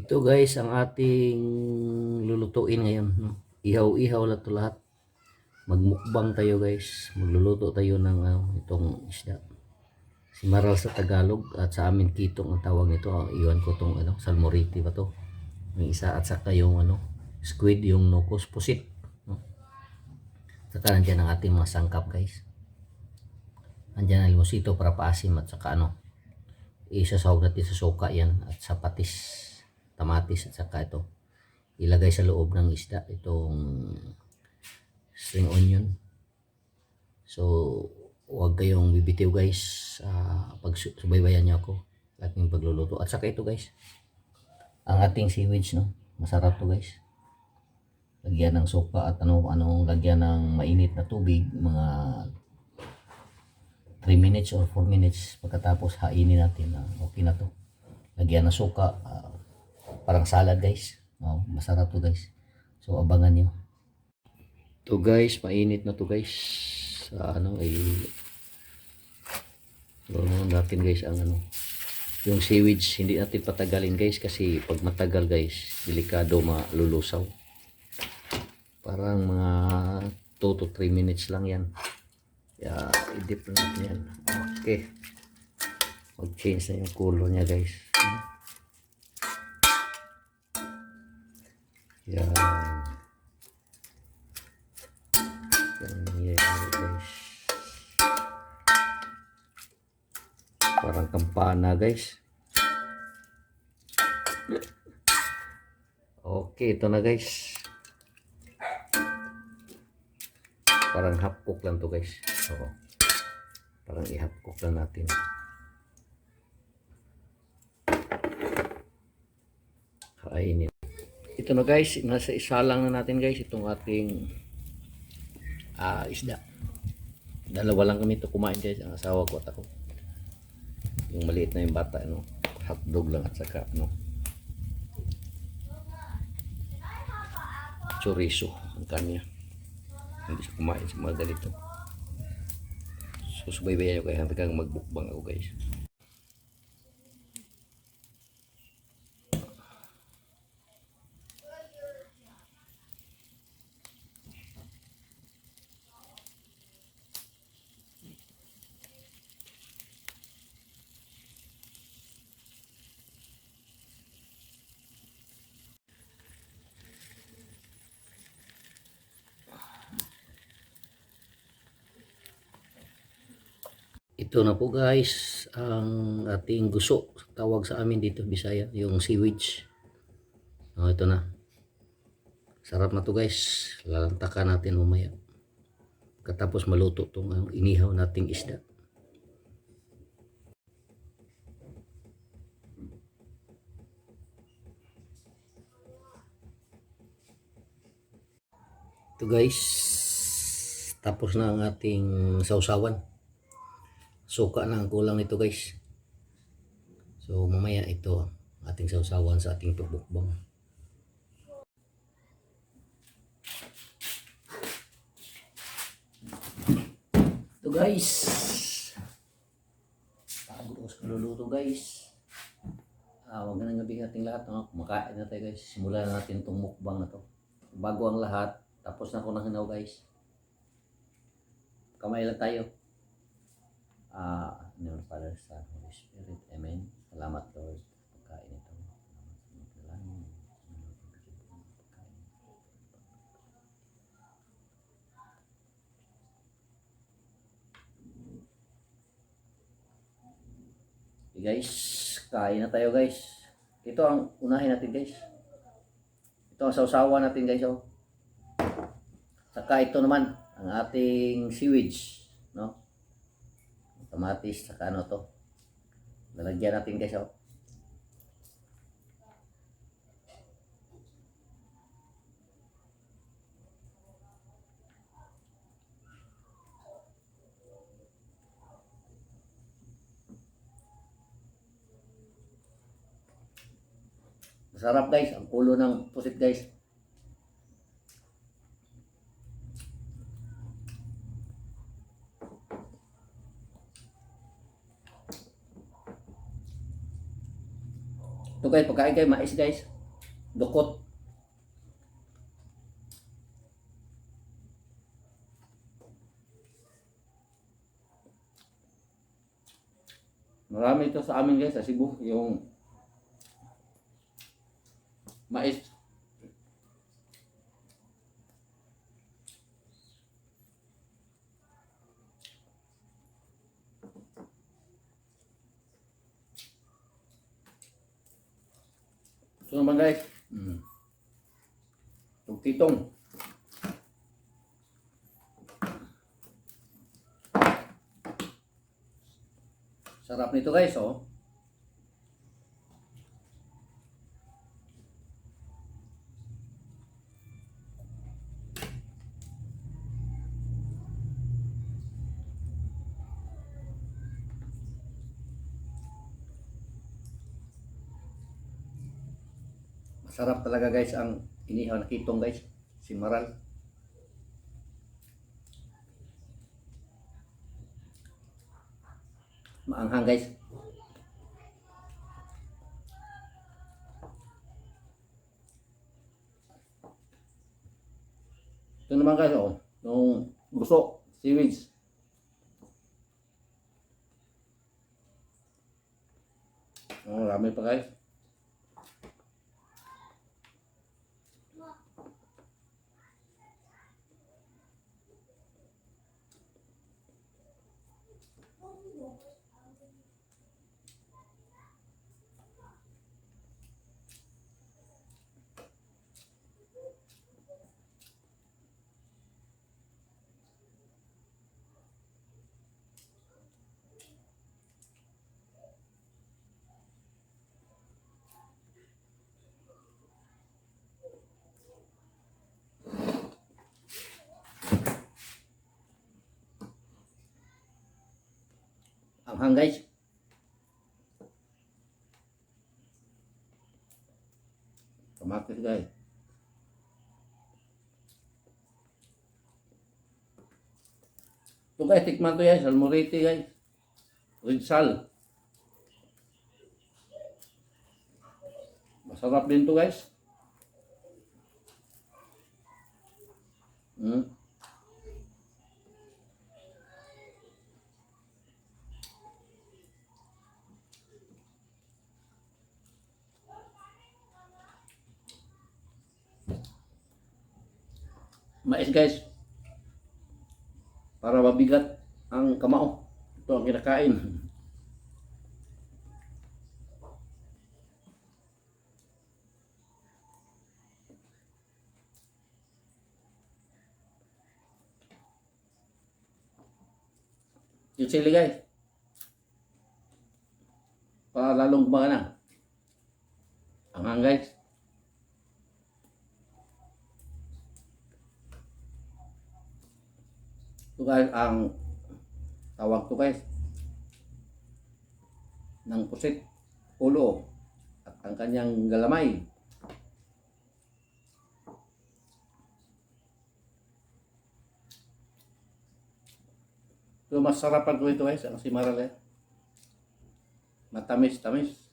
Ito guys ang ating lulutuin ngayon, no? Ihaw-ihaw lang to lahat. Magmukbang tayo guys. Magluluto tayo ng itong isda. Si Maral sa Tagalog at sa amin kitong ang tawag nito. Iwan ko tong salmoriti ba to. Yung isa at saka yung squid, yung nukos pusit, no? Saka nandiyan ang ating mga sangkap guys. Nandiyan ang limosito para paasim at saka isasawag natin sa suka yan at sa patis, tamatis at saka ito ilagay sa loob ng isda itong string onion. So huwag kayong bibitiw guys, pag subaybayan niyo ako ating pagluluto. At saka ito guys, ang ating seaweed, no? Masarap to guys. Lagyan ng suka at anong lagyan ng mainit na tubig, mga 3 minutes or 4 minutes. Pagkatapos hainin natin, okay na to. Lagyan ng suka, parang salad guys. Masarap to guys. So abangan nyo. To guys, mainit na to guys. Natin guys ang yung seaweed, hindi natin patagalin guys kasi pag matagal guys, delikado malulusaw. Parang mga 2 to 3 minutes lang yan. I-dip natin yan. Okay. Mag-change na yung color niya guys. Yan. Yan guys. Parang kampana guys. Okay, ito na guys. Parang half cook lang to guys. Parang i-half cook lang natin. Kainin. Ito na guys, nasa isa lang na natin guys itong ating isda. Dalawa lang kami ito kumain guys, ang asawa ko at ako. Yung maliit na yung bata, hotdog lang at saka chorizo ang kanya. Hindi siya kumain sa mga ganito. So subaybayan nyo kaya hanggang magbukbang ako guys. Ito na po guys ang ating guso, tawag sa amin dito Bisaya, yung seaweed. Ito na, sarap na to guys. Lalantakan natin mamaya katapos maluto itong inihaw nating isda. Ito guys, tapos na ang ating sausawan. Suka na ang kulang nito guys. So mamaya ito ating sausawan sa ating pagbukbang. Ito guys, pagod ko luluto guys. Huwag na nga bigating lahat, kumakain na tayo guys. Simulan na natin itong mukbang na to. Bago ang lahat, tapos na ako ng hinaw guys. Kamay lang tayo. Name of Father, Son, Holy Spirit. Amen. Salamat Lord sa pagkain ito. Okay guys, kain na tayo guys. Ito ang unahin natin guys. Ito ang sausawa natin guys. Saka ito naman ang ating seaweed, no? Kamatis, saka to. Lalagyan natin guys. Masarap guys, ang ulo ng pusit guys. Ito guys, pagkain kayo mais guys. dukot. Marami ito sa amin guys, sa Cebu, yung mais. Ito naman guys, tugtitong. Sarap nito guys, oh. Masarap talaga guys ang inihaw na kitong guys, si Maral. Maanghang guys. Ito naman guys, oh, yung guso, seaweeds. Oh, rami pa guys. Anghang guys. Kamatis guys. Ito guys, tikman to guys, salmorete guys. Red sal. Masarap din to guys. Mais guys. Para mabigat ang kamao. Ito ang kinakain. Yung sili guys. Para lalong gumana. Anghang guys. Ito guys ang tawag to guys ng pusit ulo at ang kanyang galamay. Ito masarap pag ito guys, ang simaral eh. Matamis-tamis.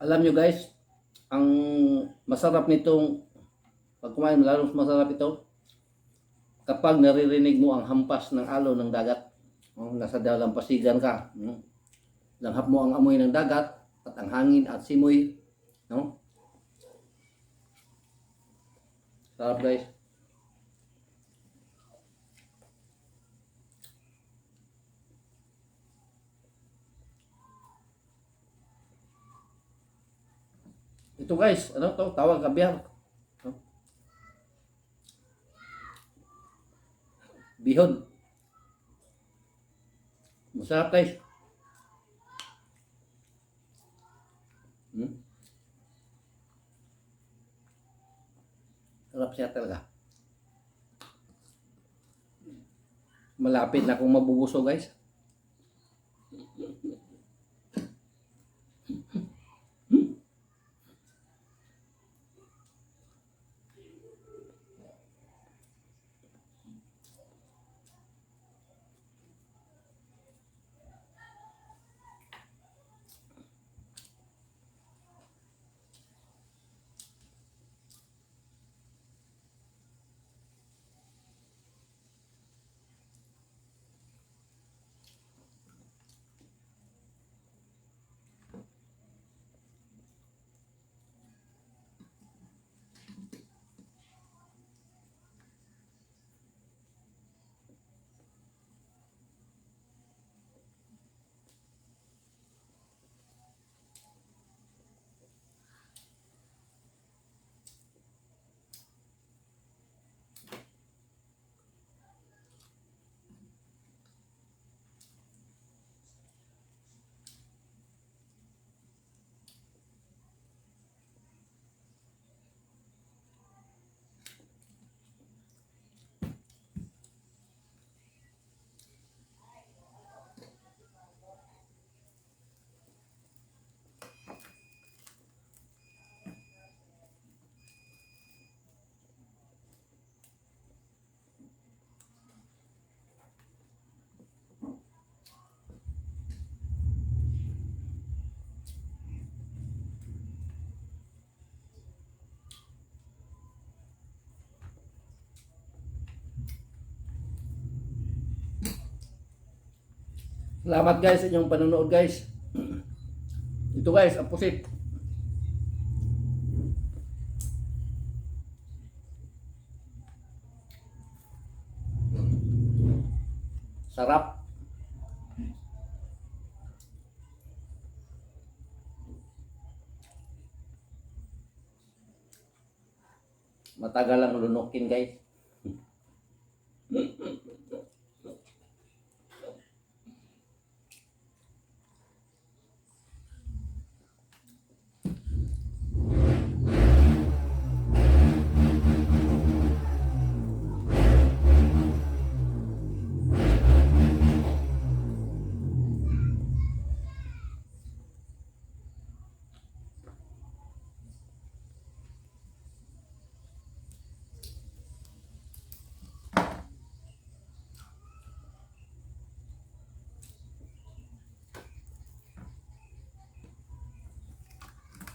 Alam nyo guys, ang masarap nitong pag kumain, lalo masarap ito kapag naririnig mo ang hampas ng alon ng dagat. Nasa dalampasigan ka, langhap mo ang amoy ng dagat at ang hangin at simoy, no? Sarap guys. Ito guys, ano to? Tawag kabyar. No? Bihon. Masarap guys. Sarap siya talaga. Malapit na akong mabubuso guys. Salamat guys sa inyong panonood guys. Ito guys, ang pusit. Sarap. Matagal lang lunukin guys.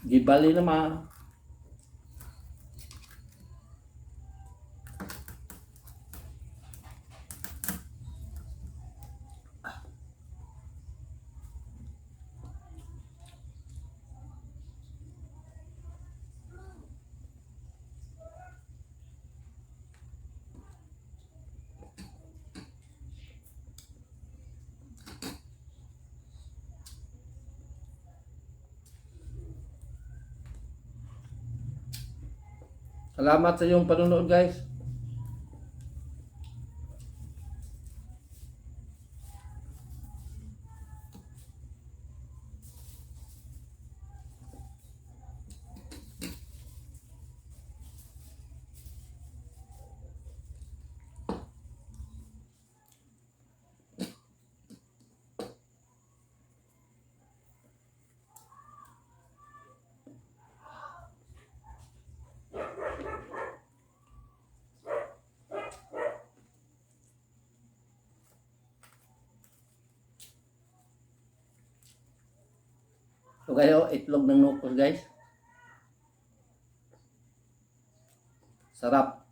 Gibali naman. Salamat sa iyong panonood guys. So kayo, itlog ng nukos guys. Sarap.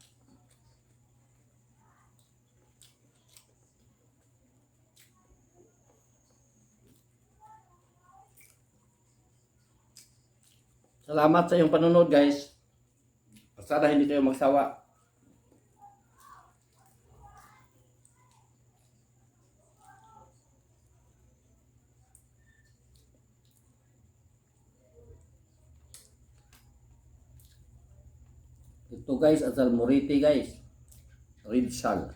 Salamat sa iyong panonood guys. Sana hindi kayo magsawa. Ito guys, asal moriti guys. Red shell.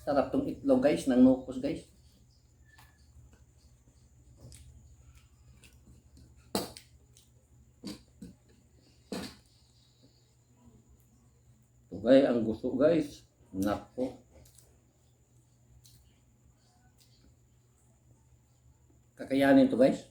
Sarap tong itlog guys, ng nukos guys. Ito guys, ang gusto guys. Nako. Kakayanin to guys.